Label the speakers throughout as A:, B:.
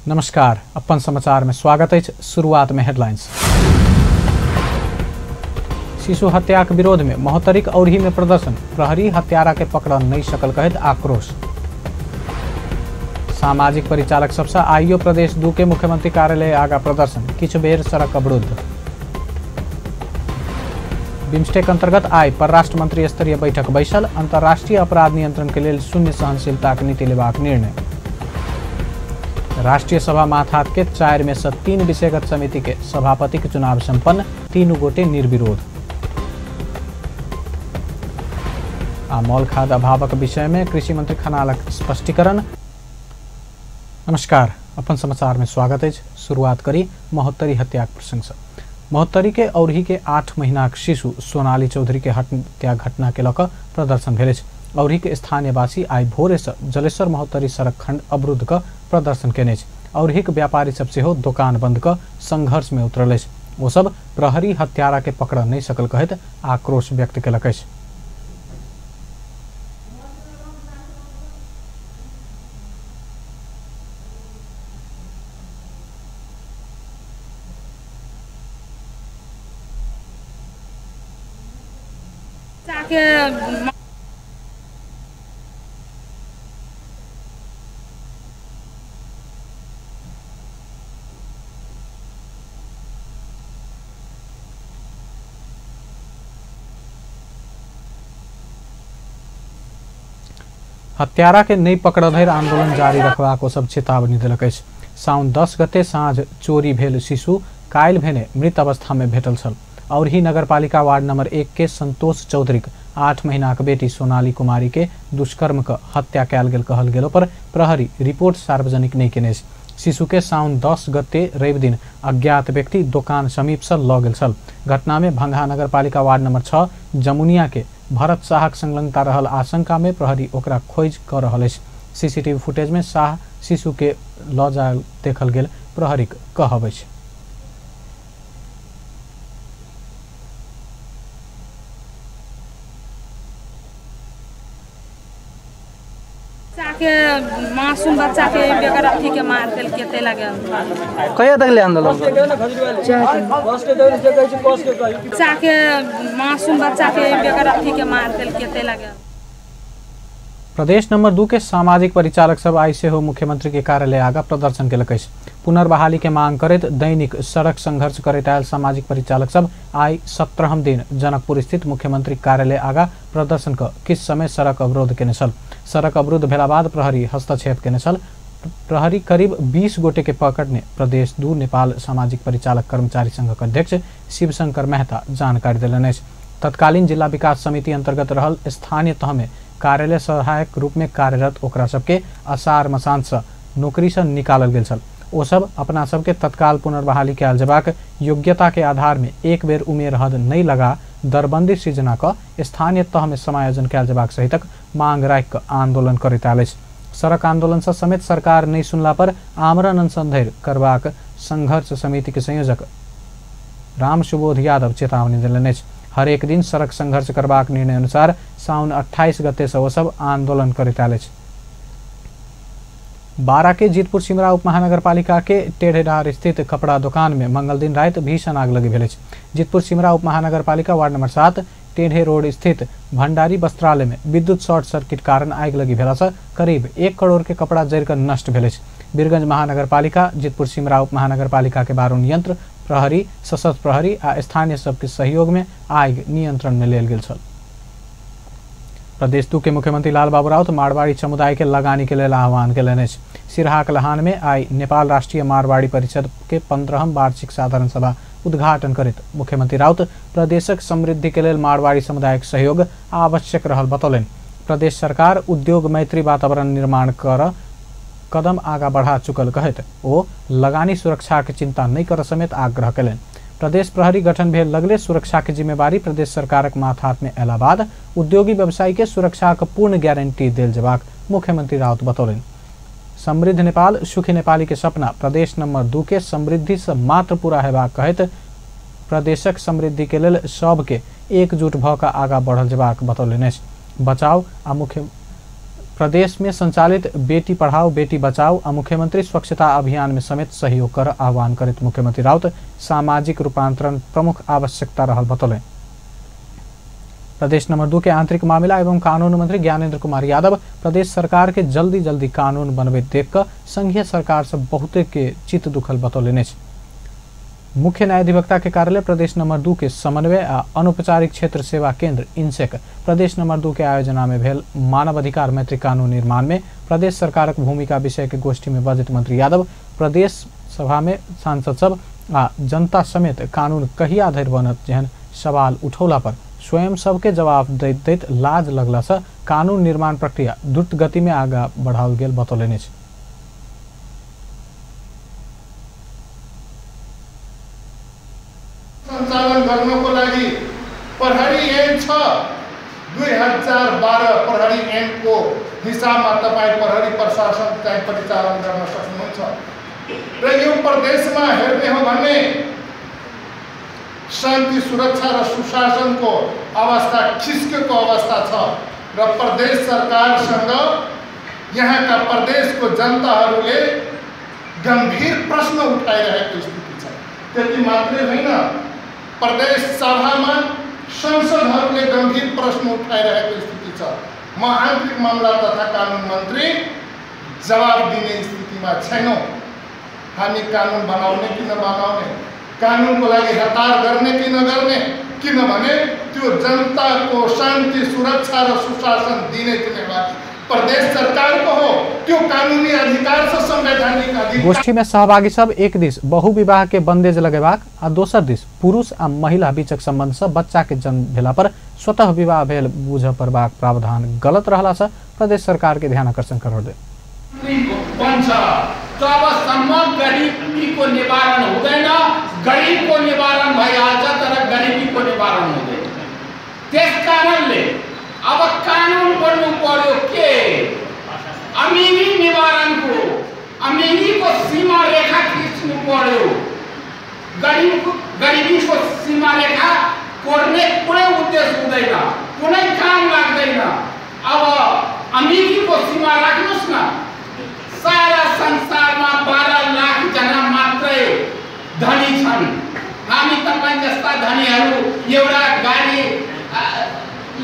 A: नमस्कार, अपन समाचार में स्वागत है। शुरुआत में हेडलाइंस। शिशु हत्या के विरोध में महोत्तरी औरही में प्रदर्शन, प्रहरी हत्यारा के पकड़ नहीं सकल कहत आक्रोश। सामाजिक परिचालक सबसे आईओ प्रदेश 2 के मुख्यमंत्री कार्यालय आगा प्रदर्शन, किछु बेर सड़क अवरुद्ध। बिम्स्टेक अंतर्गत आय परराष्ट्र मंत्री स्तरीय बैठक बैसल, अंतर्राष्ट्रीय अपराध नियंत्रण के लिए शून्य सहनशीलता नीति लेबाक निर्णय। राष्ट्रीय सभा माथात के 4 में से 3 विषयगत समिति के सभापति के चुनाव संपन्न, 3 गोटे निर्विरोध। मौल खाद अभावक विषय में कृषि मंत्री खनालक स्पष्टीकरण। नमस्कार, अपन समाचार में स्वागत है। शुरुआत करी महोत्तरी हत्या प्रसंग से। महोत्तरी के औरही के 8 महीना शिशु सोनाली चौधरी के हत्या घटना के लक प्रदर्शन भेल। औरही के स्थानीयवासी आई भोरे से जलेश्वर महोत्तरी सड़क खंड अवरुद्ध का प्रदर्शन केने। औरही के व्यापारी सब से दुकान बंद का संघर्ष में उतरल। वो सब प्रहरी हत्यारा के पकड़ नहीं सकल कहत आक्रोश व्यक्त कलक। हत्यारा के नहीं पकड़ धरि आंदोलन जारी रखवा को सब चेतावनी दिलक। साउन 10 गते साँझ चोरी भेल शिशु काल्हि भेने मृत अवस्था में भेटल छल। और ही नगरपालिका वार्ड नंबर 1 के संतोष चौधरी 8 महीना के बेटी सोनाली कुमारी के दुष्कर्म का हत्या कैल गेल कहल गेलो पर प्रहरी रिपोर्ट सार्वजनिक नहीं केने। शिशु के साउन 10 गते रवि दिन अज्ञात व्यक्ति दुकान समीप से ल गेल छल। घटना में भंगा नगरपालिका वार्ड नंबर 6 जमुनिया के भरत शाह संलग्नता रहल आशंका में प्रहरी ओकरा खोज कर रहल। सीसीटीवी फुटेज में शाह शिशु के ल जाल देखल गेल प्रहरी कहब।
B: मासूम बच्चा के बेगर अथी के मार देल के ते लगे
C: कहिया तक ले आंदोलन
B: के मासूम बच्चा के बेगर अथी के मार देल के ते लगे।
A: प्रदेश नंबर 2 के सामाजिक परिचालक सब आई से हो मुख्यमंत्री के कार्यालय आगा प्रदर्शन केलक। पुनर्बहाली के मांग करत दैनिक सड़क संघर्ष करत आयल सामाजिक परिचालक सब आई 17हम दिन जनकपुर स्थित मुख्यमंत्री कार्यालय आगा प्रदर्शन का किस समय सड़क अवरोध केने छल। सड़क अवरुद्ध भेला बाद प्रहरी हस्तक्षेप केने छल। प्रहरी करीब 20 गोटे के पकड़ने प्रदेश 2 नेपाल सामाजिक परिचालक कर्मचारी संघ के अध्यक्ष शिवशंकर मेहता जानकारी दिलन। तत्कालीन जिला विकास समिति अंतर्गत रहल स्थानीय तह में कार्यालय सहायक रूप में कार्यरत ओकरा सबके असार मसान से नौकरी से निकालल गेल छल। ओ सब अपना सबके तत्काल पुनर्बहाली कैल जबाक योग्यता के आधार में एक बेर उमेर हद नहीं लगा दरबंदी सृजना का स्थानीय तह में समायोजन कैल जबाक सहितक मांग राख आंदोलन करैत आयल। सड़क आंदोलन से समेत सरकार नहीं सुनला पर आमरण अनशन धैर्य करबाक संघर्ष समिति के संयोजक राम सुबोध यादव चेतावनी दिलन। हर एक दिन सड़क संघर्ष करबाक निर्णय अनुसार साउन 28 गते से वो सब आंदोलन करैत आयल। बारा के जीतपुर सिमरा उप महानगरपालिका के टेढ़ेडार स्थित कपड़ा दुकान में मंगल दिन रात भीषण आग लगी भेल। जीतपुर सिमरा उप महानगरपालिका वार्ड नंबर 7 टेढ़े रोड स्थित भंडारी वस्त्रालय में विद्युत शॉर्ट सर्किट कारण आग लगी भेला से करीब 1 करोड़ के कपड़ा जरिकर नष्ट भेल। वीरगंज महानगरपालिका जीतपुर सिमरा उप महानगरपालिका के बारूद यंत्र प्रहरी सशस्त्र प्रहरी आ स्थानीय सबके सहयोग में आग नियंत्रण में लेल गेल छल। प्रदेश 2 के मुख्यमंत्री लाल बाबू राउत मारवाड़ी समुदाय के लगानी के लिए आह्वान केलनि। सिरहाक लहान में आई नेपाल राष्ट्रीय मारवाड़ी परिषद के 15हम वार्षिक साधारण सभा उद्घाटन करत मुख्यमंत्री राउत प्रदेशक समृद्धि के लिए मारवाड़ी समुदाय के सहयोग आवश्यक रहल बतौलन। प्रदेश सरकार उद्योग मैत्री वातावरण निर्माण कर कदम आगा बढ़ा चुकल कहत वो लगानी सुरक्षा के चिंता नहीं कर समेत आग्रह कलन। प्रदेश प्रहरी गठन भेल लगले सुरक्षा के जिम्मेवारी प्रदेश सरकारक माथात में अयला बाद उद्योगी व्यवसायी के सुरक्षा के पूर्ण गारंटी देल जबाक मुख्यमंत्री राउत बतौलन। समृद्ध नेपाल सुखी नेपाली के सपना प्रदेश नंबर 2 के समृद्धि से मात्र पूरा हेबाक कहत प्रदेशक समृद्धि के लेल सब के एकजुट भ क आगा बढ़ल जबाक बतौलन। बचाव आ मुख्य प्रदेश में संचालित बेटी पढ़ाओ बेटी बचाओ और मुख्यमंत्री स्वच्छता अभियान में समेत सहयोग कर आह्वान करित मुख्यमंत्री राउत सामाजिक रूपांतरण प्रमुख आवश्यकता रहल बतौले। प्रदेश नंबर 2 के आंतरिक मामला एवं कानून मंत्री ज्ञानेंद्र कुमार यादव प्रदेश सरकार के जल्दी जल्दी कानून बनबे देख कर संघीय सरकार से बहुते के चित्त दुखल बतौले। मुख्य न्यायाधिवक्ता के कार्यालय प्रदेश नंबर 2 के समन्वय आ अनौपचारिक क्षेत्र सेवा केंद्र इनसेक प्रदेश नंबर 2 के आयोजना में भेल मानव अधिकार मैत्री कानून निर्माण में प्रदेश सरकार भूमिका विषय के गोष्ठी में बजट मंत्री यादव प्रदेश सभा में सांसद सब आ जनता समेत कानून कहिया धरि बनत जेहन सवाल उठौला पर स्वयं सबके जवाब दैत लाज लगला से कानून निर्माण प्रक्रिया द्रुत गति में आगा बढ़ाओल गेल बतौले।
D: सञ्चालन गर्नको लागि प्रहरी ऐन 2012 प्रहरी ऐनको हिसाबमा तपाईँ प्रहरी प्रशासन चाहिँ परिचालन गर्न सक्नुहुन्छ र यो प्रदेशमा हेर्ने हो भने शान्ति सुरक्षा र सुशासनको अवस्था खिस्केको अवस्था छ र प्रदेश सरकारसँग यहाँका प्रदेशको जनताहरूले गम्भीर प्रश्न उठाइरहेको स्थिति छ। त्यति मात्रै होइन, प्रदेश सभामा संसदहरूले गंभीर प्रश्न उठाइरहेको स्थिति छ। म आन्तरिक मामला तथा कानून मन्त्री जवाब दिने स्थितिमा छैनौं। हामी कानून बनाउने कि नबनाउने, कानूनको लागि हतार गर्ने कि नगर्ने, किनभने त्यो जनताको शान्ति सुरक्षा र सुशासन दिने जिम्मेवारी प्रदेश सरकार को हो। त्यो कानूनी अधिकार से संवैधानिक अधिकार।
A: गोष्ठी में सहभागी सब एक दिस बहुविवाह के बंदेज लगेबाक आ दोसर दिस पुरुष आ महिला बीचक संबंध से बच्चा के जन्म भेला पर स्वतः विवाह भेल बुझ परबाक प्रावधान गलत रहला से प्रदेश सरकार के ध्यान आकर्षण करौले।
E: जबसम्म गरीबी को निवारण हुँदैन, गरीब को निवारण भइहाल्छ तर गरीबी को निवारण हुँदैन। त्यसकारणले अब कानून बन्नु पर्यो के अमीरी निवारण को, अमीरी को सीमा रेखा खींच्नु पर्यो। गरीबी को सीमा रेखा कोर्ने कुनै उद्देश्य हुँदैन, कुनै काम लाग्दैन। अब अमीरी को सीमा राख्नुस् न। सारा संसारमा 12 लाख जना मात्रै धनी छन्। हामी तपाईं जस्ता धनीहरू एउटा गाडी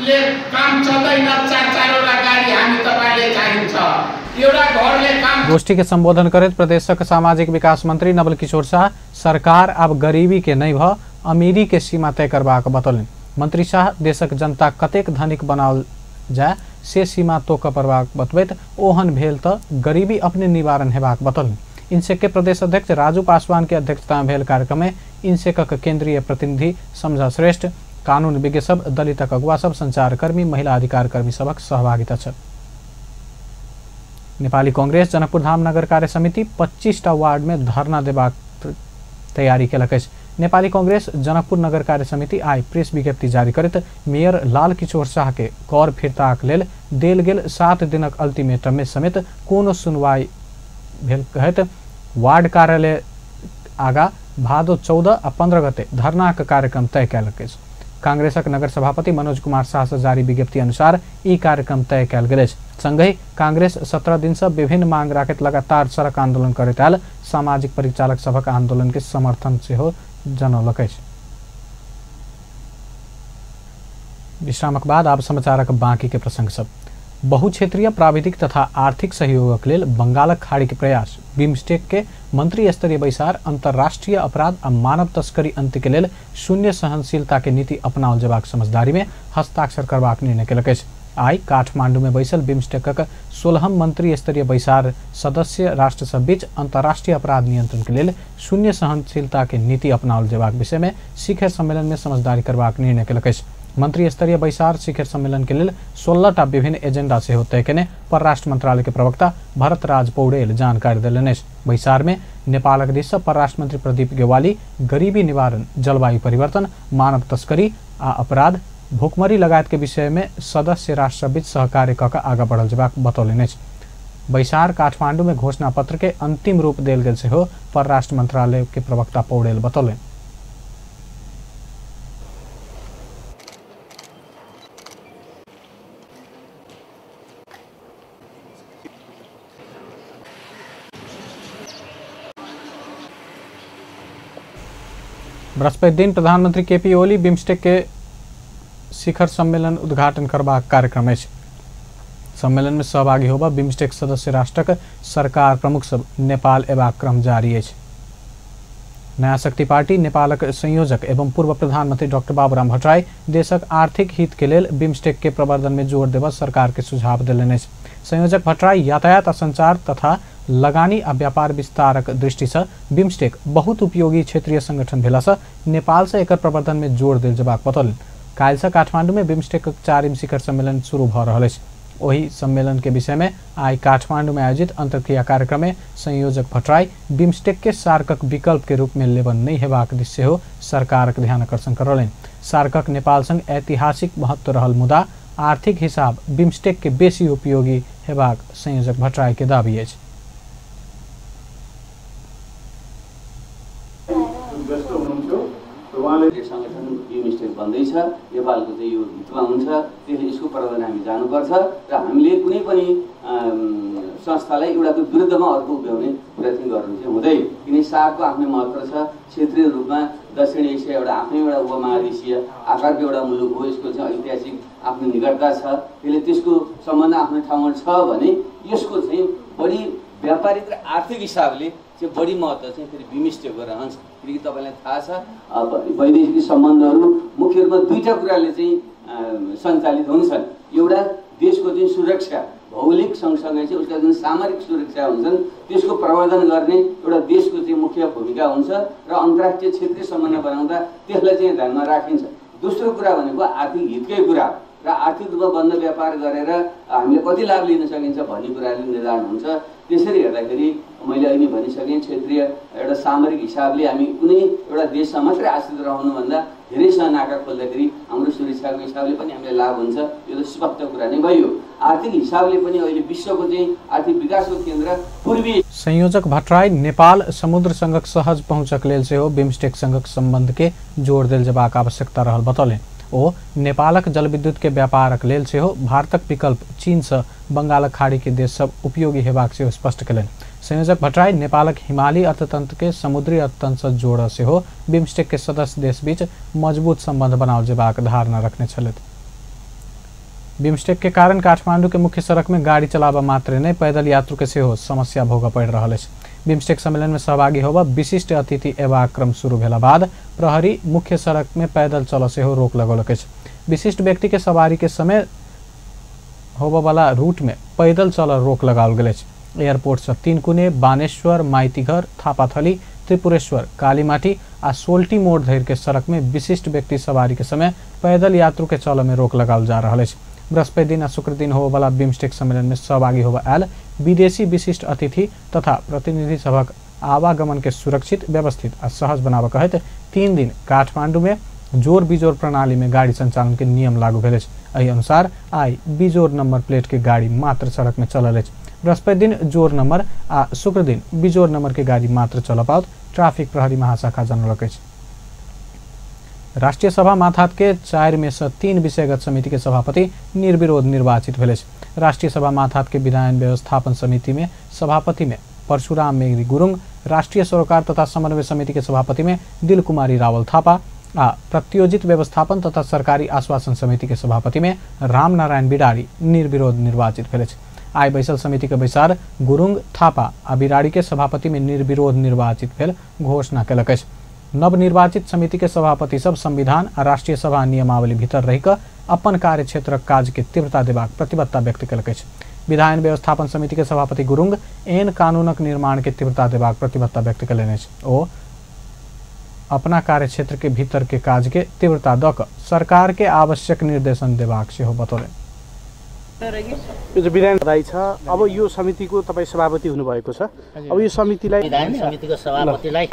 E: ले काम चल्दैन, 4-4वटा गाडी हामी तपाईले चाहिन्छ, एउटा घरले काम।
A: गोष्ठी के संबोधन करित प्रदेशक सामाजिक विकास मंत्री नवल किशोर शाह सरकार अब गरीबी के नहीं भ अमीरी के सीमा तय करबाक बतौलनि। मंत्री शाह देशक जनता कतेक धनिक बनाओल जाय से सीमा तोक परबाक बतबैत ओहन भेल त गरीबी अपने निवारण हेबाक बतौलनि। इनसेक के प्रदेश अध्यक्ष राजू पासवान के अध्यक्षता में भेल कार्यक्रम में इनसेकक केंद्रीय प्रतिनिधि समझा श्रेष्ठ, कानून विज्ञ सब, दलितक अगुवा सब, संचार कर्मी, महिला अधिकार कर्मी सबक सहभागिता छ। नेपाली कांग्रेस जनकपुर धाम नगर कार्य समिति 25टा वार्ड में धरना देबाक तैयारी केलक अछि। नेपाली कांग्रेस जनकपुर नगर कार्य समिति आई प्रेस विज्ञप्ति जारी करैत मेयर लाल किशोर शाह के कर फिरताक लेल देल गेल 7 दिनक अल्टीमेटम में समेत कोनो सुनवाई भेल कहैत वार्ड कार्यालय आगा भादो 14 आ 15 गते धरनाक कार्यक्रम तय कएलक अछि। कांग्रेसक नगर सभापति मनोज कुमार शाह से जारी विज्ञप्ति अनुसार ई कार्यक्रम तय कएल गेल अछि। संगहि कांग्रेस 17 दिन से विभिन्न मांग राखैत लगातार सड़क आंदोलन करैत आयल सामाजिक परिचालक सभक आंदोलन के समर्थन सेहो जनौलक अछि। विश्रामक बाद आब समाचारक बाकी के प्रसंग सब। बहुक्षेत्रीय प्राविधिक तथा आर्थिक सहयोगक लेल बंगालक खाड़ी के प्रयास बिम्स्टेक के मंत्री स्तरीय बैसार अंतर्राष्ट्रीय अपराध आ मानव तस्करी अंत्य के लेल शून्य सहनशीलता के नीति अपनाओल जेबाक समझदारी में हस्ताक्षर करबाक निर्णय केलक अछि। आई काठमांडू में बैसल बिम्स्टेकक 16हम मंत्री स्तरीय बैसार सदस्य राष्ट्र सब बीच अंतर्राष्ट्रीय अपराध नियंत्रण के लेल शून्य सहनशीलता के नीति अपनाओल जेबाक विषय में शिखर सम्मेलन में समझदारी करबाक निर्णय केलक अछि। मंत्री स्तरीय बैसार शिखर सम्मेलन के लिए 16टा विभिन्न एजेंडा से तय केने परराष्ट्र मंत्रालय के प्रवक्ता भरत राज पौडेल जानकारी देलनि। बैसार में नेपालक दिस से परराष्ट्र मंत्री प्रदीप गेवाली गरीबी निवारण, जलवायु परिवर्तन, मानव तस्करी आ अपराध, भुखमरी लगायत के विषय में सदस्य राष्ट्र बीच सहकार्य कऽ आगा बढ़ल जेबाक बतौलनि। बैसार काठमांडू में घोषणा पत्र के अंतिम रूप देल गेल सेहो परराष्ट्र मंत्रालय के प्रवक्ता पौडेल बतौलनि। बृहस्पति दिन प्रधानमंत्री केपी ओली बिम्स्टेक के शिखर सम्मेलन उद्घाटन करबाक कार्यक्रम अछि। सम्मेलन में सहभागी होबा बिम्स्टेक सदस्य राष्ट्रक सरकार प्रमुख सब नेपाल एबाक क्रम जारी अछि। नया शक्ति पार्टी नेपालक संयोजक एवं पूर्व प्रधानमंत्री डॉक्टर बाबूराम भट्टराई देशक आर्थिक हित के लेल बिम्स्टेक के प्रवर्धन में जोर देबा सरकार के सुझाव देलनि अछि। संयोजक भट्टराई यातायात आ संचार तथा लगानी आ व्यापार विस्तारक दृष्टि से बिम्स्टेक बहुत उपयोगी क्षेत्रीय संगठन भेला से नेपाल से एकर प्रवर्धन में जोर देल जेबाक बतौलनि। काल्हि से काठमांडू में बिम्स्टेक 4वीं शिखर सम्मेलन शुरू भ रहल अछि। वही सम्मेलन के विषय में आई काठमांडू में आयोजित अंतर्क्रिया कार्यक्रम में संयोजक भट्टराई बिम्स्टेक के सार्कक विकल्प के रूप में लेबन नहीं हेबाक दिशा हो सरकारक ध्यान आकर्षण करौलनि। सार्कक नेपाल संग ऐतिहासिक महत्व रहल मुदा आर्थिक हिसाब बिम्स्टेक के बेसी उपयोगी हेबाक संयोजक भट्टराई के दाबी अछि।
F: संगठन बिम्स्टेक बन्दैछ, नेपालको चाहिँ यो हितमा हुन्छ, त्यसले यसको प्रवर्धन हामी जानुपर्छ र हामीले कुनै पनि संस्थालाई एउटाको विरुद्धमा अर्को उभ्याउने प्रयत्न गर्नु चाहिँ हुँदैन। किन सार्कको आफ्नै महत्त्व छ। क्षेत्रीय रूपमा दक्षिण एसिया एउटा आफ्नै एउटा उपमहादेशीय आकारको एउटा मुलुक हो। यसको चाहिँ ऐतिहासिक आफ्नो निकटता छ। त्यसले त्यसको सम्बन्ध आफ्नो ठाउँमा छ भने यसको चाहिँ बढी व्यापारिक र आर्थिक हिसाबले चाहिँ बढी महत्त्व चाहिँ फेरि बिम्स्टेकको रहन्छ। किनकि तपाईँलाई थाहा छ वैदेशिक सम्बन्धहरू मुख्य रूपमा दुईटा कुराले चाहिँ सञ्चालित हुन्छन्। एउटा देशको चाहिँ सुरक्षा, भौगोलिक सँगसँगै चाहिँ उसका जुन सामरिक सुरक्षा हुन्छन् त्यसको प्रवर्धन गर्ने एउटा देशको चाहिँ मुख्य भूमिका हुन्छ र अन्तर्राष्ट्रिय क्षेत्रीय सम्बन्ध बनाउँदा त्यसलाई चाहिँ ध्यानमा राखिन्छ। दोस्रो कुरा भनेको आर्थिक हितकै कुरा र आर्थिक रूपमा बन्द व्यापार गरेर हामीले कति लाभ लिन सकिन्छ भन्ने कुराले निर्धारण हुन्छ। त्यसरी हेर्दाखेरि मैले अहिले भनिसकेँ क्षेत्रीय एउटा सामरिक हिसाबले हामी कुनै एउटा देशमा मात्रै आश्रित रहनुभन्दा धेरैसँग नाका खोल्दाखेरि हाम्रो सुरक्षाको हिसाबले पनि हामीलाई लाभ हुन्छ। यो त स्पष्ट कुरा नै भयो। आर्थिक हिसाबले पनि अहिले विश्वको चाहिँ आर्थिक विकासको केन्द्र पूर्वी।
A: संयोजक भट्टराई नेपाल समुद्र संगक सहज पहुँचक लेल सेहो बिम्स्टेक संगक संबंध के जोर देल जेबाक आवश्यकता रहल बतौलनि। ओ नेपालक जलविद्युत के व्यापारक लेल सेहो भारतक विकल्प चीन से बंगालक खाड़ी के देश सब उपयोगी हेबाक सेहो स्पष्ट कयलनि। संयोजक भट्टराई नेपालक हिमाली अर्थतंत्र के समुद्री अर्थतंत्र से जोड़ सेहो बिम्स्टेक के सदस्य देश बीच मजबूत संबंध बनाओल जेबाक धारणा रखने छलथि। बिम्स्टेक के कारण काठमांडू के मुख्य सड़क में गाड़ी चलाबा मात्र नहीं पैदल यात्रु के सेहो समस्या भोग पड़ रहा है। बिम्स्टेक सम्मेलन में सहभागी होबा विशिष्ट अतिथि एबाक क्रम शुरू भेला बाद प्रहरी मुख्य सड़क में पैदल चल सेहो रोक लगौलक अछि। विशिष्ट व्यक्ति के सवारी के समय होबा वाला रूट में पैदल चल रोक लगाओल गेल अछि। एयरपोर्ट से तीनकुने, बानेश्वर, माइतीघर, थापाथली, त्रिपुरेश्वर, कालीमाटी आ सोल्टी मोड़ धरि के सड़क में विशिष्ट व्यक्ति सवारी के समय पैदल यात्रु के चल में रोक लगाओल जा रहा है। बृहस्पति दिन आ शुक्र दिन होबे वाला बिम्स्टेक सम्मेलन में सहभागी होबा आयल विदेशी विशिष्ट अतिथि तथा प्रतिनिधि सभक आवागमन के सुरक्षित, व्यवस्थित आ सहज बनाबा कहत 3 दिन काठमांडू में जोर बिजोर प्रणाली में गाड़ी संचालन के नियम लागू भेल अछि। एहि अनुसार आई बिजोर नंबर प्लेट के गाड़ी मात्र सड़क में चलल अछि। बृहस्पति दिन जोर नंबर आ शुक्र दिन बिजोर नंबर के गाड़ी मात्र चल पाओत ट्राफिक प्रहरी महाशाखा जनौलक अछि। राष्ट्रीय सभा माथात के 4 में से 3 विषयगत समिति के सभापति निर्विरोध निर्वाचित भेल अछि। राष्ट्रीय सभा माथात के विधायन व्यवस्थापन समिति में सभापति में परशुराम मेघरी गुरुङ, राष्ट्रीय सरोकार तथा समन्वय समिति के सभापति में दिलकुमारी रावल थापा आ प्रत्योजित व्यवस्थापन तथा सरकारी आश्वासन समिति के सभापति में रामनारायण बिडारी निर्विरोध निर्वाचित भेल अछि। आई बैसल समिति के बैसार गुरुङ, थापा आ बिडारी के सभापति में निर्विरोध निर्वाचित भेल घोषणा कयलक अछि। नवनिर्वाचित समिति के सभापति सब संविधान आ राष्ट्रीय सभा नियमावली भीतर रहि कऽ अपन कार्य क्षेत्रक काज के तीव्रता देबाक प्रतिबद्धता व्यक्त कयलक अछि। विधायन व्यवस्थापन समिति के सभापति गुरुङ एहन कानूनक निर्माण के तीव्रता देबाक प्रतिबद्धता व्यक्त कयलनि अछि। ओ अपना कार्य क्षेत्र के भीतर के काज के तीव्रता दऽ कऽ सरकार के आवश्यक निर्देशन देबाक सेहो बतौलनि।
C: यो विधान राई छ, अब यो समितिको तपाई सभापति हुनुभएको छ। अब यो समितिलाई
G: विधान समितिको सभापतिलाई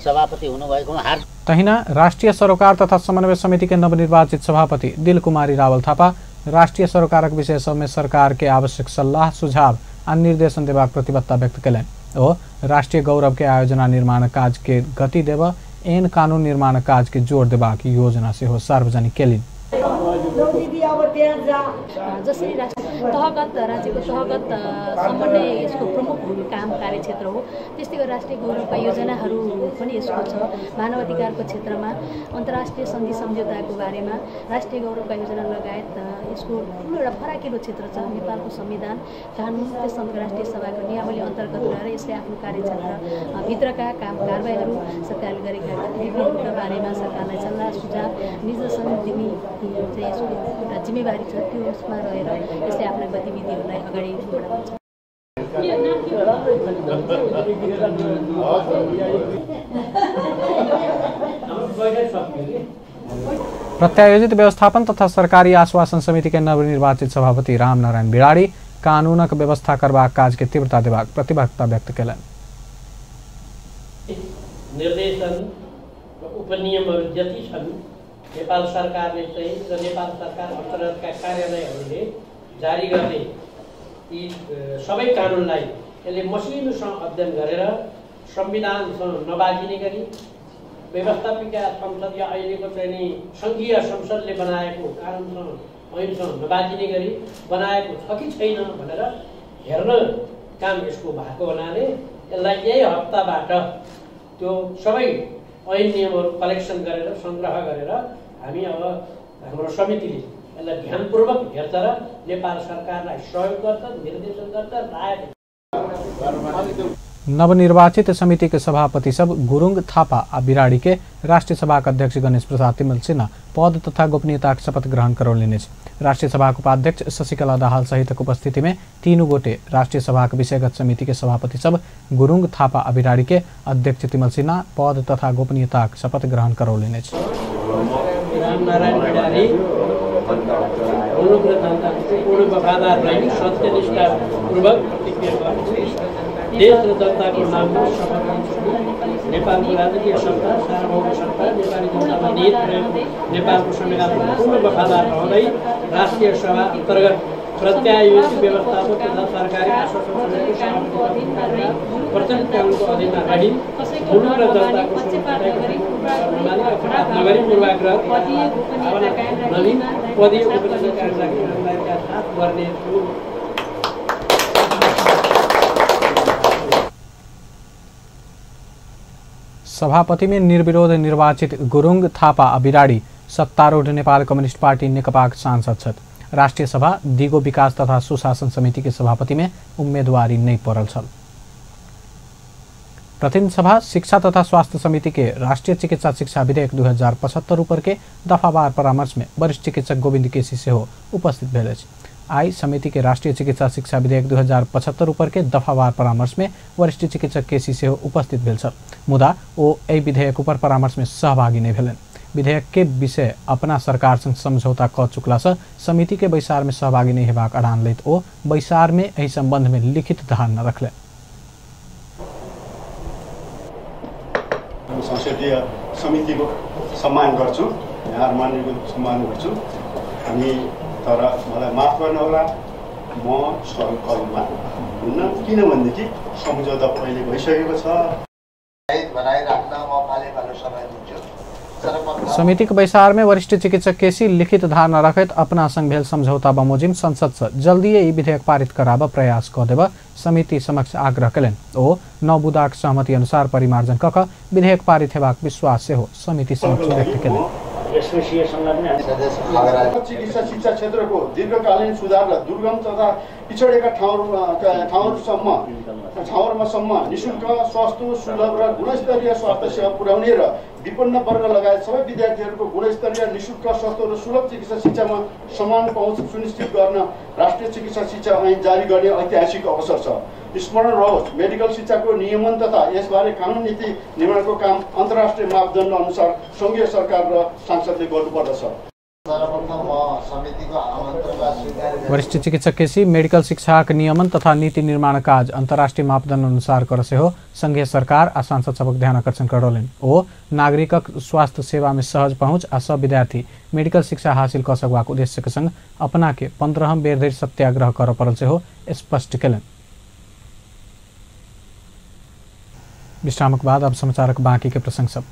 G: सभापति हुनुभएको हार।
A: तहिना राष्ट्रीय सरोकार तथा समन्वय समिति के नवनिर्वाचित सभापति दिलकुमारी रावल थापा राष्ट्रीय सरोकारक विषय सब में सरकार के आवश्यक सल्लाह, सुझाव आ निर्देशन देबाक प्रतिबद्धता व्यक्त कयलनि। ओ राष्ट्रीय गौरव के आयोजना निर्माण काज के गति देबा, एहन कानून निर्माण काज के जोड़ देबाक योजना सेहो सार्वजनिक केलनि।
H: दीदी अब त्यहाँ जसरी राष्ट्रिय तहगत राज्यको तहगतसम्म नै यसको प्रमुख काम कार्यक्षेत्र हो। त्यस्तै गरी राष्ट्रिय गौरवका योजनाहरू पनि यसको छ। मानव अधिकारको क्षेत्रमा अन्तर्राष्ट्रिय सन्धि सम्झौताको बारेमा राष्ट्रिय गौरवका योजना लगायत यसको ठुलो एउटा फराकिलो क्षेत्र छ। नेपालको संविधान, कानुन, त्यससँगै राष्ट्रिय सभाको नियमावली अन्तर्गत रहेर यसले आफ्नो कार्यक्षेत्र भित्रका काम कारबाहीहरू सरकारले गरेका गतिविधिहरूका बारेमा सरकारलाई सल्लाह सुझाव निर्देशन दिने चाहिँ यसको एउटा जिम्मेवारी छ। त्यो उसमा रहेर यसले आफ्ना गतिविधिहरूलाई अगाडि बढाउँछ।
A: प्रत्यायोजित व्यवस्थापन तथा सरकारी आश्वासन समिति के नवनिर्वाचित सभापति रामनारायण बिराड़ी कानूनक व्यवस्था करबाक काज के तीव्रता देबाक प्रतिबद्धता व्यक्त कयलनि।
I: निर्देशन उपनियमहरू जति छन् नेपाल सरकारले चाहिँ र नेपाल सरकार अन्तर्गतका कार्यालयहरूले जारी गर्ने यी सबै कानुनलाई यसले मसिनोसँग अध्ययन गरेर संविधानसँग नबाजिने गरी व्यवस्थापिका संसदीय अहिलेको चाहिँ सङ्घीय संसदले बनाएको कानुनसँग ऐनसँग नबाजिने गरी बनाएको छ कि छैन भनेर हेर्न काम यसको भएको हुनाले यसलाई यही हप्ताबाट त्यो सबै ऐन नियमहरू कलेक्सन गरेर सङ्ग्रह गरेर हामी अब हाम्रो समितिले यसलाई ध्यानपूर्वक हेर्छ र नेपाल सरकारलाई सहयोग गर्छ, निर्देशन गर्छ, राय।
A: नवनिर्वाचित समिति के सभापति सब गुरुङ थापा आ बिराड़ी के राष्ट्रीय सभा का अध्यक्ष गणेश प्रसाद तिमल सिन्हा पद तथा गोपनीयता शपथ ग्रहण करौलिने। राष्ट्रीय सभा के उपाध्यक्ष शशिकला दाहाल सहित उपस्थिति में तीनों गोटे राष्ट्रीय सभा के विषयगत समिति के सभापति सब गुरुङ थापा आ बिराड़ी के अध्यक्ष तिमल सिन्हा पद तथा गोपनीयता शपथ ग्रहण करौलिने।
I: रामनारायण बिराड़ी पूर्ण वफादार रही सत्यनिष्ठापूर्वक प्रतिज्ञा गर्छु। देश र जनताको नाममा शपथ लिन्छु। नेपालको राजकीय सत्ता, सार्वभौम सत्ता, नेपाली जनतामा निहित रहेको नेपालको संविधानमा पूर्ण वफादार रहँदै राष्ट्रिय सभा अन्तर्गत प्रत्यायोजित व्यवस्थापन तथा सरकारी प्रचलित कानुनको अधीनमा रही मुलुक र जनताको नगरी पूर्वाग्रह नदी पदीय गोपनीयता कायमका साथ गर्नेछु।
A: सभापति में निर्विरोध निर्वाचित गुरुङ थापा आ बिराड़ी सत्तारूढ़ नेपाल कम्युनिस्ट पार्टी नेकपा सांसद छन्। राष्ट्रीय सभा दिगो विकास तथा सुशासन समिति के सभापति में उम्मेदवारी नहीं पड़ल छल। प्रतिनिधि सभा शिक्षा तथा स्वास्थ्य समिति के राष्ट्रीय चिकित्सा शिक्षा विधेयक 2075 ऊपर के दफावार परामर्श में वरिष्ठ चिकित्सक गोविंद केसी सेहो उपस्थित भेल। आई समिति के राष्ट्रीय चिकित्सा शिक्षा विधेयक 2075 ऊपर के दफावार परामर्श में वरिष्ठ चिकित्सक केसी सेहो उपस्थित भेल छल। मुदा ओ एहि विधेयक ऊपर परामर्श में सहभागी नहीं भेलन। विधेयक के विषय अपना सरकार संग समझौता क चुकला से समिति के बैसार में सहभागी नहीं हेबाक अड़ान लैत ओ बैसार में एहि संबंध में लिखित धारणा रखले।
J: संसदीय समितिको सम्मान गर्छु, यहाँ मान्यको सम्मान गर्छु। हामी तर मलाई माफ गर्न होला, म सहयोगमा हुन्न, किनभनेदेखि सम्झौता पहिले भइसकेको छ।
A: समिति के बैसार में वरिष्ठ चिकित्सक केसी लिखित धारणा रखत अपना संग भेल समझौता बमोजिम संसद से जल्दी ई विधेयक पारित कराब प्रयास क देब समिति समक्ष आग्रह कयलनि। ओ 9 बुदाक सहमति अनुसार परिमार्जन कक विधेयक पारित हेबाक विश्वास सेहो समिति समक्ष व्यक्त कयलनि।
J: चिकित्सा शिक्षा क्षेत्रको दीर्घकालीन सुधार र दुर्गम तथा पिछडेका ठाउँहरूमा निःशुल्क, सस्तो, सुलभ र गुणस्तरीय स्वास्थ्य सेवा पुर्याउने र विपन्न वर्ग लगायत सबै विद्यार्थीहरूको गुणस्तरीय, निःशुल्क, सस्तो र सुलभ चिकित्सा शिक्षामा समान पहुँच सुनिश्चित गर्न राष्ट्रिय चिकित्सा शिक्षा ऐन जारी गर्ने ऐतिहासिक अवसर छ। स्मरण रहोस्, मेडिकल शिक्षाको नियमन तथा यसबारे कानुन नीति निर्माणको काम अन्तर्राष्ट्रिय मापदण्ड अनुसार सङ्घीय सरकार र सांसदले गर्नुपर्दछ।
A: वरिष्ठ चिकित्सक केसी मेडिकल शिक्षा के नियमन तथा नीति निर्माण काज अंतर्राष्ट्रीय मापदंड अनुसार करसे हो संघीय सरकार आ सांसद सबक ध्यान आकर्षण करौलन। ओ नागरिकक स्वास्थ्य सेवा में सहज पहुँच आ सब विद्यार्थी मेडिकल शिक्षा हासिल कर सकबाक उद्देश्य के संग अपना के 15 बेर धरि सत्याग्रह कर पड़ल से हो स्पष्ट कयलनि। विश्रामक बाद अब समाचारक बाँकी के प्रसंग सब।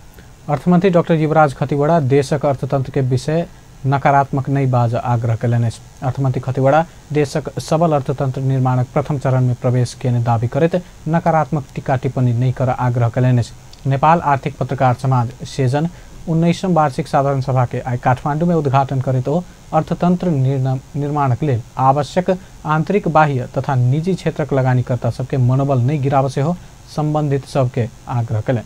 A: अर्थमंत्री डॉक्टर युवराज खतिवड़ा देशक अर्थतंत्र के विषय नकारात्मक नै बाज आग्रह कयलनि। अर्थमन्त्री खतिवड़ा देशक सबल अर्थतन्त्र निर्माणक प्रथम चरण में प्रवेश केने दावी करैत नकारात्मक टीका टिप्पणी नै कर आग्रह कयलनि। नेपाल आर्थिक पत्रकार समाज सेजन 19वीं वार्षिक साधारण सभा के आई काठमाडौँ में उद्घाटन करेत अर्थतंत्र निर्माणक लेल आवश्यक आंतरिक बाह्य तथा निजी क्षेत्रक लगानीकर्ता सबके मनोबल नहीं गिरावसे हो संबंधित सबके आग्रह कले।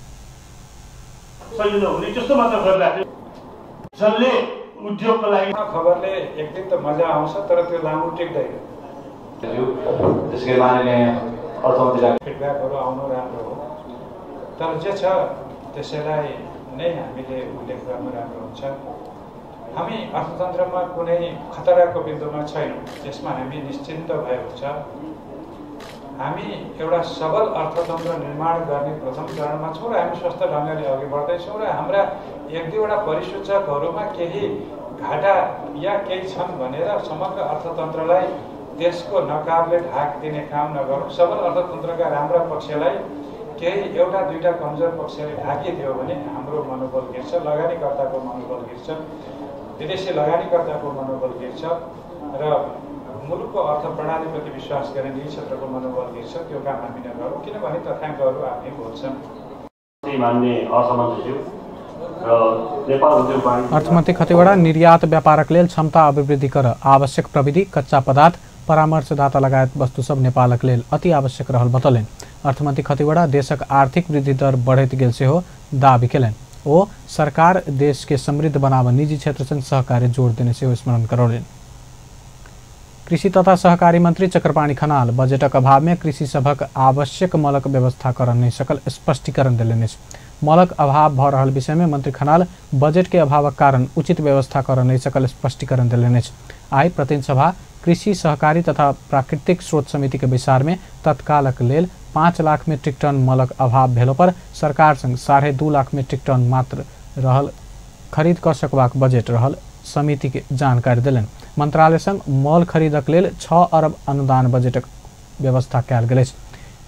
K: जसले उद्योगको लागि खबरले एक दिन त मजा आउँछ तर त्यो लामो टेक्दैन। त्यसकै माननीय अर्थमन्त्रीलाई फिडब्याकहरू आउनु राम्रो हो, तर जे छ त्यसैलाई नै हामीले उल्लेख गर्नु राम्रो हुन्छ। हामी अर्थतन्त्रमा कुनै खतराको बिन्दुमा छैनौँ, त्यसमा हामी निश्चिन्त भए हुन्छ। हामी एउटा सबल अर्थतन्त्र निर्माण गर्ने प्रथम चरणमा छौँ र हामी स्वस्थ ढङ्गले अघि बढ्दैछौँ र हाम्रा एक दुईवटा परिसूचकहरूमा केही घाटा या केही छन् भनेर समग्र अर्थतन्त्रलाई देशको नकारले ढाक दिने काम नगरौँ। सबल अर्थतन्त्रका राम्रा पक्षलाई केही एउटा दुईटा कमजोर पक्षले ढाकिदियो भने हाम्रो मनोबल गिर्छ, लगानीकर्ताको मनोबल गिर्छ, विदेशी लगानीकर्ताको मनोबल गिर्छ र मुलुकको अर्थ प्रणालीप्रति विश्वास गर्ने निजी क्षेत्रको मनोबल गिर्छ। त्यो काम हामी नगरौँ, किनभने तथ्याङ्कहरू आफै बोल्छन्।
A: अर्थमन्त्री खतिवड़ा निर्यात व्यापारक लेल क्षमता अभिवृद्धि कर आवश्यक प्रविधि कच्चा पदार्थ परामर्शदाता लगायत वस्तु सब नेपालक लेल अति आवश्यक रहल बतौलनि। अर्थमन्त्री खतिवड़ा देशक आर्थिक वृद्धि दर बढ़ैत गेल से हो दावी केलनि। ओ सरकार देश के समृद्ध बनाव निजी क्षेत्र संग सहकार्य जोड़ देने से स्मरण करौलनि। कृषि तथा सहकारी मंत्री चक्रपाणी खनाल बजेटक अभाव में कृषि सभक आवश्यक मलक व्यवस्था कर नहीं सकल स्पष्टीकरण दिलनि। मलक अभाव भ रहल विषय में मंत्री खनाल बजेट के अभावक कारण उचित व्यवस्था कर नहीं सकल स्पष्टीकरण दिलनि। आई प्रतिनिधि सभा कृषि सहकारी तथा प्राकृतिक स्रोत समिति के विचार में तत्कालक लेल 5 लाख मीट्रिक टन मलक अभाव भेलो पर सरकार संग 2.5 लाख मीट्रिक टन मात्र रहल खरीद कर सकबाक बजेट रहल समिति के जानकारी दिलनि। मंत्रालय संग मल खरीदक लेल 6 अरब अनुदान बजेटक व्यवस्था कयल गेल अछि।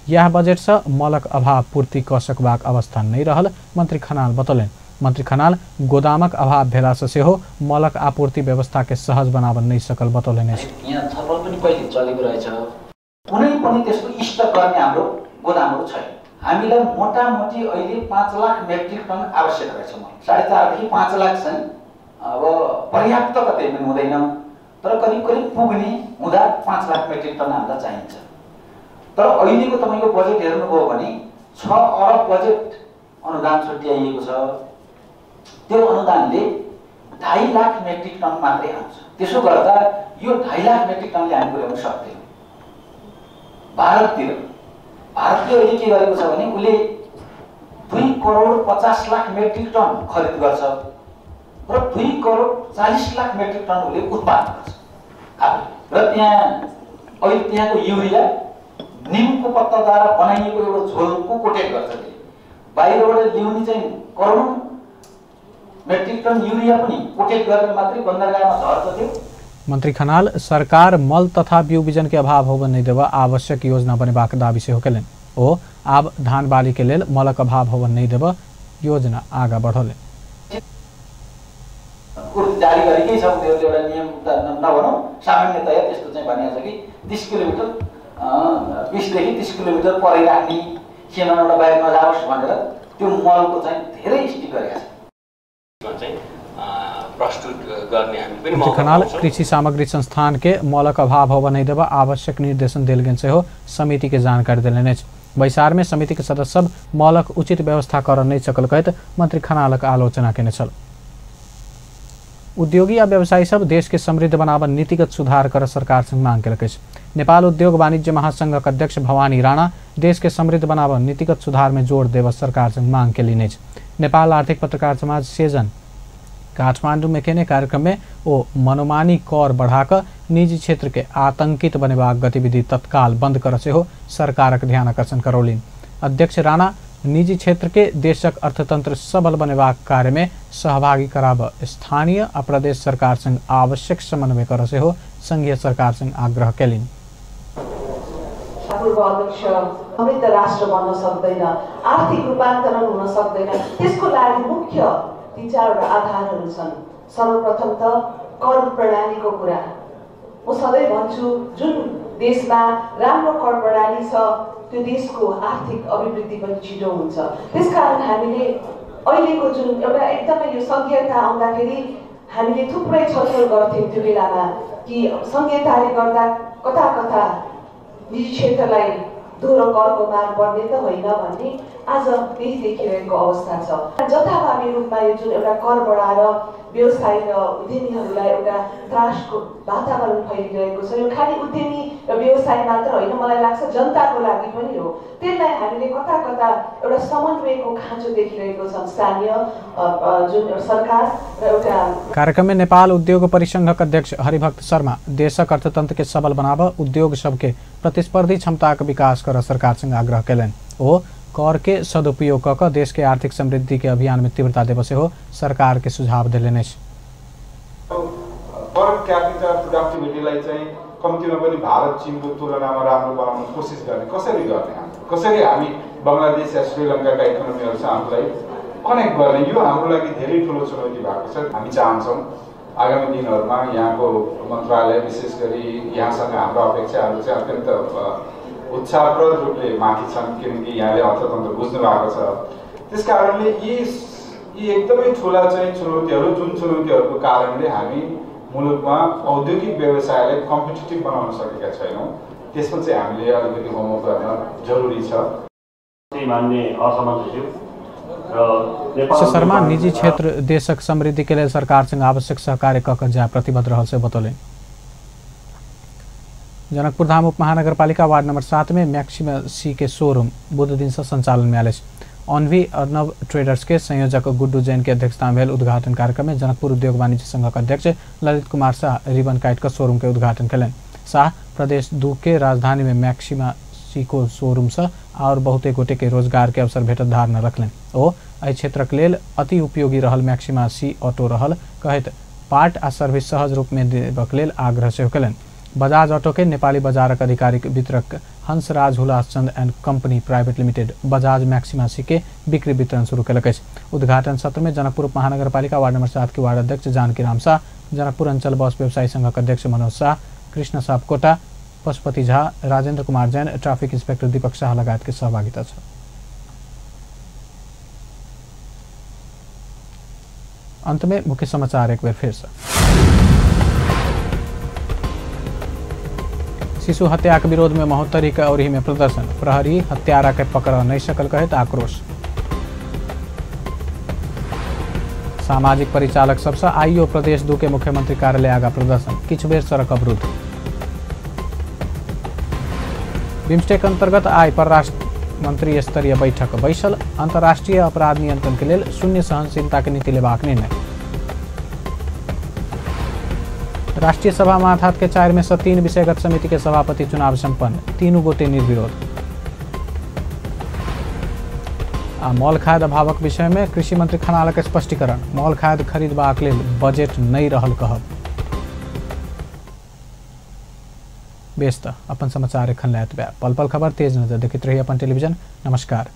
A: यह बजेट से मलक अभाव पूर्ति क सकबाक अवस्था नहीं रहल मंत्री खनाल बतौलनि। मंत्री खनाल गोदामक अभाव भेला से हो मलक आपूर्ति व्यवस्था के सहज बनावन नहीं सकल बतौलनि।
L: यहाँ छलफल पनि पहिले चलेको रहेछ, कुनै पनि त्यसको स्टक गर्ने हाम्रो गोदामहरू छैन। हामीलाई मोटामोटी अहिले 5 लाख मेट्रिक टन आवश्यक रहेछ। 4.5 देखि 5 लाख छन्। अब पर्याप्त कतै पनि हुँदैन, तर करिब करिब पुग्ने हुँदा 5 लाख मेट्रिक टन हामीलाई चाहिन्छ। तर अहिलेको तपाईको बजेट हेर्नुभयो भने 6 अरब बजेट अनुदान छुट्याइएको छ। त्यो अनुदानले 2.5 लाख मेट्रिक टन मात्रै आउँछ। त्यसो गर्दा यो 2.5 लाख मेट्रिक टनले हामी पुर्याउन सक्दैनौँ। भारतले अहिले के गरेको छ भने उसले 2 करोड 50 लाख मेट्रिक टन खरिद गर्छ र 2 करोड 40 लाख मेट्रिक टन उसले उत्पादन गर्छ। र अहिले त्यहाँको युरिया निमको पत्ताद्वारा बनाइएको एउटा झोलको कोटेट गर्छ। बाहिरबाट ल्याउने चाहिँ करोडौं मेट्रिक टन युरिया पनि कोटेट गरेर मात्रै बन्दरगाहमा झर्छ। त्यो
A: मंत्री खनाल सरकार मल तथा बिउ बिजन के अभाव होबे नहीं देवा आवश्यक योजना बनेबाक दावी से होकेलन। ओ आब धान बाली के लेल मलक अभाव होबे नहीं देवा योजना आगा बढ़ौले।
L: जारी गरेकै छ, एउटा नियम नभनौँ, सामान्यतया त्यस्तो चाहिँ भनिएको छ कि 30 किलोमिटर 20 देखि 30 किलोमिटर परै राख्ने सीमाबाट बाहिर नजाओस् भनेर त्यो मलको चाहिँ धेरै स्टिक गरेका छ।
A: मंत्री खनाल कृषि सामग्री संस्थान के मलक अभाव होबे नहीं देवा आवश्यक निर्देशन दिल गेल से हो समिति के जानकारी दिलनि। बैसार में समिति के सदस्य सब मलक उचित व्यवस्था कर नहीं सकल कहत मंत्री खनालक आलोचना केने छल। उद्योगी या व्यवसायी सब देश के समृद्ध बनाव नीतिगत सुधार कर सरकार संग मांग केलक। नेपाल उद्योग वाणिज्य महासंघक अध्यक्ष भवानी राणा देश के समृद्ध बनाव नीतिगत सुधार में जोड़ देव सरकार संग मांग केलिने। नेपाल आर्थिक पत्रकार समाज सेजन काठमाडौँ में केने कार्यक्रम में वो मनोमानी कर बढ़ाकर निजी क्षेत्र के आतंकित बनेबाक गतिविधि तत्काल बंद कर से हो सरकारक ध्यान आकर्षण करौली। अध्यक्ष राणा निजी क्षेत्र के देशक अर्थतंत्र सबल बनेबाक कार्य में सहभागी कराब स्थानीय और प्रदेश सरकार संग आवश्यक समन्वय कर से हो संघीय सरकार संग आग्रह केलिन्।
M: पूर्व अध्यक्ष समृद्ध राष्ट्र बन्न सक्दैन, आर्थिक रूपान्तरण हुन सक्दैन। त्यसको लागि मुख्य 3-4 आधारहरू छन्। सर्वप्रथम त कर प्रणालीको कुरा। म सधैँ भन्छु जुन देशमा राम्रो कर प्रणाली छ त्यो देशको आर्थिक अभिवृद्धि पनि छिटो हुन्छ। त्यसकारण हामीले अहिलेको जुन एउटा एकदमै यो संघीयता आउँदाखेरि हामीले थुप्रै छलफल गर्थ्यौँ त्यो बेलामा कि संघीयताले गर्दा कता कता निजी क्षेत्रलाई दोहोरो करको मार पर्ने त होइन भन्ने आज त्यही देखिरहेको अवस्था छ। जथाभावी रूपमा यो जुन एउटा कर बढाएर व्यवसाय र उद्यमीहरूलाई एउटा त्रासको वातावरण फैलिरहेको छ, यो खालि उद्यमी र व्यवसाय मात्र होइन, मलाई लाग्छ जनताको लागि पनि हो। त्यसलाई हामीले कता कता एउटा समन्वयको खाँचो देखिरहेको छ स्थानीय जुन सरकार र एउटा।
A: कार्यक्रम में नेपाल उद्योग परिसंघ का अध्यक्ष हरिभक्त शर्मा देशक अर्थतंत्र के सबल बनाव उद्योग सबके प्रतिस्पर्धी क्षमता का विकास कर सरकार संग आग्रह कैलन। ओ कर के सदुपयोग क देश के आर्थिक समृद्धि के अभियान में तीव्रता देवसे हो सरकार के सुझाव दिलेने।
K: पर क्यापिटल प्रोडक्टिभिटीलाई चाहिँ कम्तीमा पनि भारत चीनको तुलनामा राम्रो बनाउन कोसिस गर्ने कसरी हामी बंगलादेश या श्रीलङ्काका इकोनोमीहरु छ हामीलाई कनेक्ट गर्ने, यो हाम्रो लागि धेरै ठूलो चुनौती भएको छ। हामी चाहन्छौं आगामी दिनहरुमा यहाँको मन्त्रालय विशेष गरी यहाँसँग हाम्रो अपेक्षाहरु चाहिँ अत्यन्त उत्साहप्रद रूपले माथि छन्, किनकि यहाँले अर्थतन्त्र बुझ्नु भएको छ। त्यसकारणले यी एकदमै ठूला चाहिँ चुनौतीहरु जुन चुनौतीहरुको कारणले हामी मुलुकमा औद्योगिक व्यवसायलाई कम्पिटिटिभ बनाउन सकेका छैनौं, त्यसमा चाहिँ हामीले अलिकति होमवर्क गर्न जरुरी छ।
N: मान्य असमन्जज्यू
A: श्री शर्मा निजी क्षेत्र देशक समृद्धि के लिए सरकार संग आवश्यक सहकार्य क जाय प्रतिबद्ध रहल से बतौले। जनकपुर धाम उप महानगरपालिका वार्ड नंबर 7 में मैक्सिमा सी के शोरूम बुध दिन से संचालन में आले। ऑनवी अर्नव ट्रेडर्स के संयोजक गुड्डू जैन के अध्यक्षता में उद्घाटन कार्यक्रम में जनकपुर उद्योग वाणिज्य संघ का अध्यक्ष ललित कुमार शाह रिबन काट कर शोरूम के उद्घाटन करें। शाह प्रदेश 2 के राजधानी में मैक्सिमा सी को शोरूम से और बहुते गोटे के रोजगार के अवसर भेटत धारणा रखलें। ओ एहि क्षेत्रक लेल अति उपयोगी रहल मैक्सिमा सी ऑटो रहल कहत पार्ट आ सर्विस सहज रूप में देबक लेल आग्रह से करें। बजाज ऑटो के नेपाली बाजारक आधिकारिक वितरक Hansraj Hulaschand and company private limited Bajaj Maxima C के बिक्री वितरण शुरू कलक। उद्घाटन सत्र में जनकपुर महानगरपालिका वार्ड नंबर 7 के वार्ड अध्यक्ष जानकी राम शाह, जनकपुर अंचल बस व्यवसायी संघ का अध्यक्ष मनोज शाह, कृष्ण सापकोटा, पशुपति झा, राजेंद्र कुमार जैन, ट्राफिक इंस्पेक्टर दीपक शाह लगायत के सहभागिता छ। अंत में मुख्य समाचार एक बार फिर से। शिशु हत्या के विरोध में महोत्तरी के औरही में प्रदर्शन, प्रहरी हत्यारा के पकड़ नहीं सकल कहत आक्रोश। सामाजिक परिचालक सबसे आईओ प्रदेश 2 के मुख्यमंत्री कार्यालय आगा प्रदर्शन, किछु बेर सड़क अवरुद्ध। बिम्स्टेक अंतर्गत आय परराष्ट्र मंत्री स्तरीय बैठक बैसल, अंतर्राष्ट्रीय अपराध नियंत्रण के लिए शून्य सहनशीलता के नीति लेबाक निर्णय। राष्ट्रीय सभा माथात के 4 में से 3 विषयगत समिति के सभापति चुनाव संपन्न, तीनों गोटे निर्विरोध। मॉल खाद अभावक विषय में कृषि मंत्री खनाल के स्पष्टीकरण, मॉल खाद खरीदबाक लेल बजेट नहीं रहल कहब। बेस त अपन समाचार एखन लैत बा, पल पल खबर तेज नजर देखित रही अपन टेलीविजन। नमस्कार।